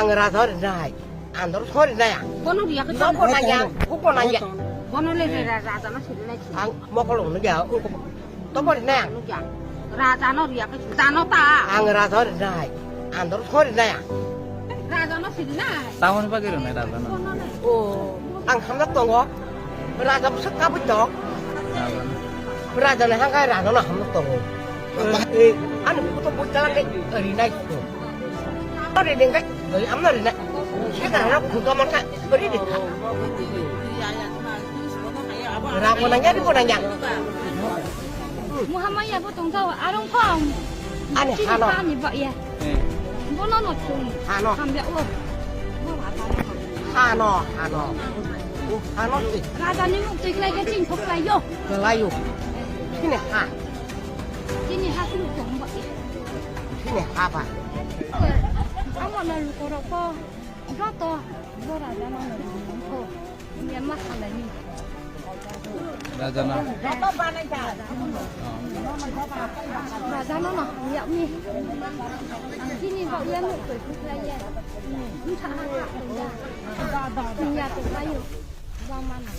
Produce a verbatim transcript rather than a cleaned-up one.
Ang raja rinai, andor sori nai ang. Bono riya ke no chang. Ko nang yang, ko ko nang yang. Bono le le ra-, raja no siri nai. Ang mokol no ya, ko to bori nai ang. Nukya. Raja no riya ke chang. Tano ta. Ang raja rinai, andor sori nai ang. Raja no siri nai. Tamo ni bagwi rinai raja no. Bono le. O, ang hamjak tongo. Raja bwswk kabui tong. Raja no. Raja ni hangkai raja no hamjak tongo. Eh, ani kuto bujala ke rinai ko. Ore dengkai, eh, amna rinai. Seka rok kuto mangka ori dikha. Raja nang ya, raja nang ya. Muhammad ya bo tongtao, arong kong. Ani hano. Ani ba ya. Eh. Bono no chung. Hano. Hamya o. Hano, hano. O, hano si. Raja ni muk twi klai ke ching thok klai yo. Klai yo. Sini ha. Sini ha sini tong ba ya. Sini ha ba. Amo na lukorok ko. Joto. Bo raja no no ko. Myanmar halai ni. Raja no. Raja no no, ya mi. Sini ba ya no ko klai ya. Ni sa ha ha. Ni ya to klai yo. Ba ma na.